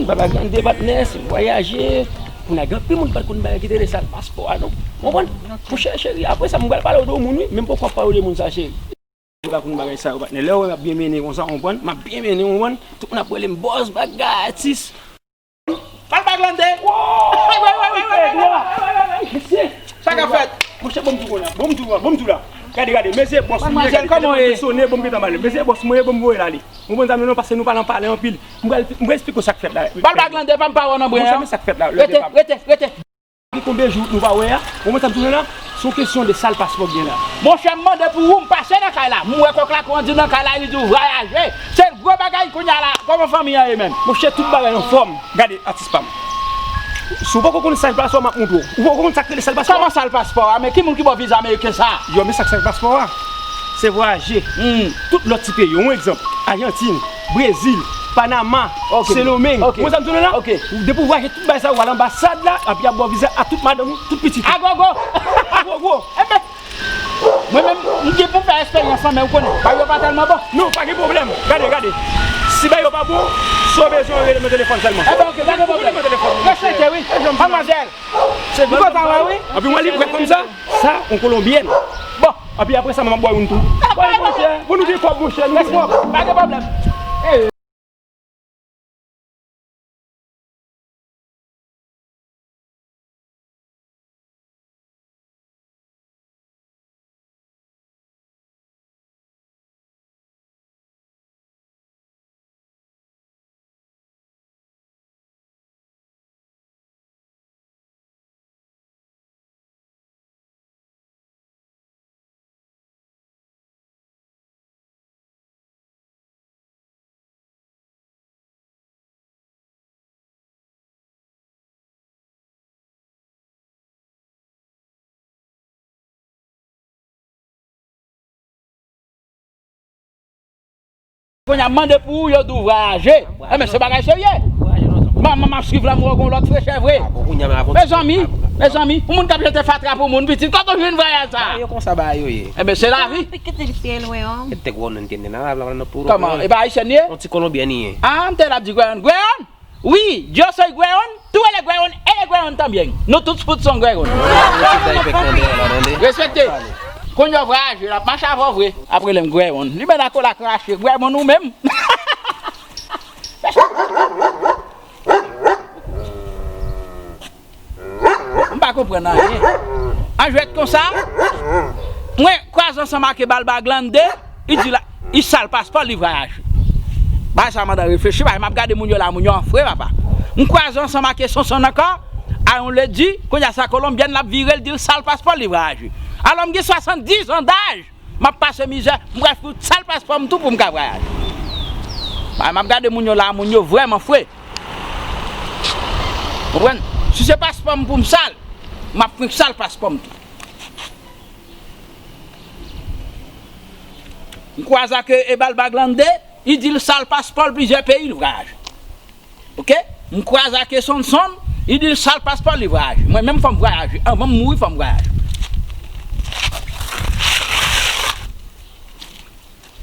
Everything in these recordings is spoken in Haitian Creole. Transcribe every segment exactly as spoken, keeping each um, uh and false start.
Papa Grande patnè, se vwayaje. Kounye a gen anpil moun ki pa t konn bagay ki te rele sal paspò a non. Ou konprann? Monchè cheri, apre sa, m pral pale w de yon moun wi, men m poko ap pale w de moun sa cheri. Li pa konn bagay sa yo patnè. Lè w wè m ap byen mennen konsa, ou konprann? M ap byen mennen, ou konprann? Tout moun ap rele m bòs, bagay, atis. Pral pa Grande. Wi, wi, wi, wi, wi, wi, wi, wi, wi, wi. Mesye, sa k ap fèt? Monchè, bon m tou la, bon m tou la, bon m tou la. Gade, gade, mesye bòs mwen, gade telefòn mwen sonnen, bon m gentan ba l. Mesye bòs mwen, bon m voye l ale. Ou konprann sa m di w non, paske nou pa nan pale anpil. M pral, m pral esplike w sa k fèt la. Pral pa Grande, pa m pa wè w nan bren an. Monchè, men sa k fèt la. Rete, rete, rete. Gen konbyen jou nou pa wè a? Ou konprann sa m di w la? Se yon kesyon de sal paspò k gen la. Monchè, m mande pou ou, m pase nan kay la. M wè kòk la grandi nan kay la, li di w vwayaje. Se gwo bagay kounye a la. Kòman fanmi an ye menm? Monchè, tout bagay anfòm. Gade, atis pa m. Si w poko konn sal paspò, m ap montre w. Ou poko konn sa k rele sal paspò? Kòman sal paspò a? Men ki moun ki ba w viza ameriken sa? Yo, men sa k sal paspò a? Se vwayaje. Hmm. Tout lòt ti peyi. Yon egzanp, Ajantin, Brezil, Panama, Sendomeng. Ou konn sa m di w la? Depi w vwayaje tout bagay sa yo, w al anbasad la, epi y ap ba w viza a tout madanm ou, tout pitit ou. Agogo! Agogo! Enben, mwen menm, m gen pou m fè eksperyans lan, men ou konnen, bagay yo pa tèlman bon. Non, pa gen pwoblèm. Gade, gade. Si bagay yo pa bon, si w bezwen, rele m nan telefòn sèlman. Enben, oke, pa gen pwoblèm. Rele m nan telefòn, monchè. Respekte, wi. Manmwazèl, m kontan wè w, wi. Epi w wè li prè konsa, sa, yon kolonbyèn. Bon. Epi apre sa, m ap ba w youn tou. Ba l, monchè. Bon, nou gen kòb, monchè, nou gen kòb. Pa gen pwoblèm. Kounye a m mande pou ou, yo di w vwayaje. Enben, se bagay serye. Manman, m ap swiv lanmou an gon lòt frechè vre. Mezanmi, mezanmi, pou moun k ap jete fatra pou moun, pitit, kote w jwenn vwayaj sa? Yo konsa bagay yo ye. Enben, se lavi. Kòman? E pa ayisyèn li ye? Yon ti kolonbyèn li ye. Ah, m te la di Gwèyòn. Gwèyòn? Wi, yo soy Gwèyòn, tou rele Gwèyòn, ele Gwèyòn tanbyen. Nou tout fout son Gwèyòn. Respekte. Konn yo vwayaje, l ap mache avè w vre. Ap rele m Gwèyòn. Li mèt ak kola krache, Gwèyòn ou menm. M pa konprann anyen. An jwèt konsa, mwen kwaze ansanm ak Balba Glande, li di la, li sal paspò, li vwayaje. Bagay sa mande reflechi, bagay m ap gade moun yo la, moun yo an fre, papa. M kwaze ansanm ak Sonson ankò, a yon ledi, kounye a sa kolonbyèn la ap vire, l di l sal paspò, li vwayaje. Alò m gen swasanndizan daj, m ap pase mizè, m pral fout sal paspò m tou pou m ka vwayaje. Bagay m ap gade moun yo la, moun yo vrèman fre. Konprann? Si se paspò m pou m sal, m ap fenk sal paspò m tou. M kwaze ak e Balba Glande, li di l sal paspò l plizyè peyi l vwayaje. Oke? M kwaze ak Sonson, li di l sal paspò l li vwayaje. Mwen menm fò m vwayaje. Anvan m mouri fò m vwayaje.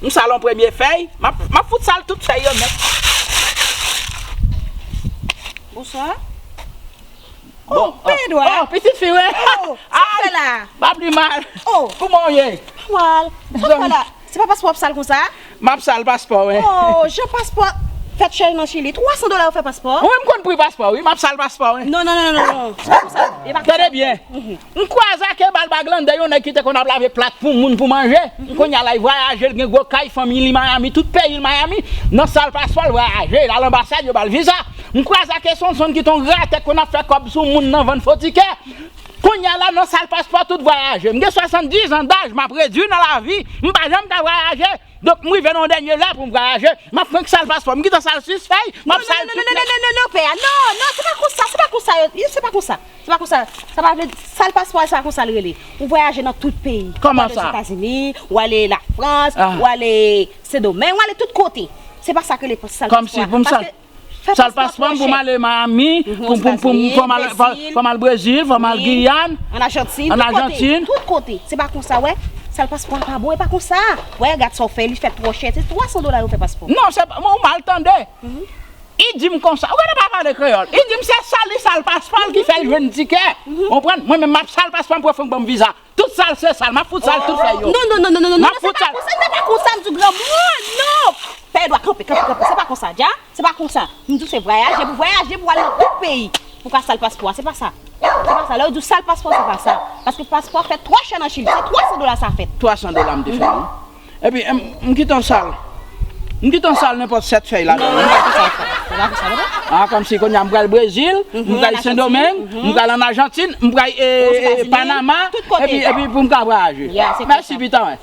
M sal yon premye fèy, m ap, m ap fout sal tout fèy yo nèt. Bonswa. Oh, bon, peye dwa. Oh, pitit fi, wi. Oh, sa w fè la? Pa pli mal. Oh. Kouman w ye? Pa mal. Sa w fè la? Se pa paspò w ap sal konsa? M ap sal paspò, wi. Oh, jan paspò fèt chè nan Chili. Twa san dola yo fè paspò? Wi, m konn pri paspò, wi. M ap sal paspò, wi. Non, non, non, non, non. Se pa konsa. E pa konsa. Tande byen. Mhm. M kwaze ak Balba Glande, yon nèg ki te konn ap lave plat pou moun pou manje. Kounye a la, li vwayaje, li gen gwo kay, fanmi li Miami, tout peyi l Miami. Nan sal paspò l vwayaje, l al anbasad, yo ba l viza. M kwaze ak Sonson ki te yon ratè k konn ap fè kòb sou moun nan vann fo tikè. Kounye a la, nan sal paspò, tout vwayaje. M gen swasanndizan daj, m ap redui nan lavi, m pa janm ka vwayaje. Donk, m rive nan yon dènye lè pou m vwayaje. M ap fenk sal paspò. M gentan sal sis fèy, m ap sal tout nèt. Non, non, non, non, pè a. Non, non, se pa konsa, se pa konsa, yo, se pa konsa. Se pa konsa. Sa pa vle, sal paspò, se pa konsa l rele. Ou vwayaje nan tout peyi. Kòman sa? Ou ale Ozetazini, ou ale Lafrans, ou ale Sendomeng, ou ale tout kote. Se pa sa k rele sal paspò. Kòmsi pou m sal, sal paspò m pou m ale Miami, pou, pou, pou, pou m al, fò m al Brezil, fò m al Giyàn, an Ajantin, tout kote. Se pa konsa, wè. Sal paspò a pa bon, e pa konsa. Wè, gad sa w fè, li fè twò chè. Se twa san dola yo fè paspò. Non, se pa, ou mal tande. Li di m konsa, ou gade pa pale kreyòl. Li di m se sal li sal paspò l ki fè l jwenn tikè. Ou konprann? Mwen menm m ap sal paspò m pou yo fè m ban m viza. Tout sal se sal, m ap fout sal tout fè yo. Non, non, non, non, non, non, non, se pa konsa, se pa konsa, m di granmoun, non. Fè edwa kanpe, kanpe, kanpe, se pa konsa, dja, se pa konsa. M di w se vwayaje, pou vwayaje, pou al nan lòt peyi, pou ka sal paspò a, se pa sa. Se pa sa, lè yo di w sal paspò, se pa sa. Paske paspò fè twa chè nan Chili, se twa san dola sa fèt. Twa san dola m te fè, wi. Epi, m, m kite yon sal. M kite yon sal nenpòt sèt fèy ladan. Ah, kòmsi kounye a m pral Brezil, m pral Sendomeng, m pral ann Ajantin, m pral eh, eh, Panama, epi, epi pou m ka vwayaje. Mèsi, pita mwen.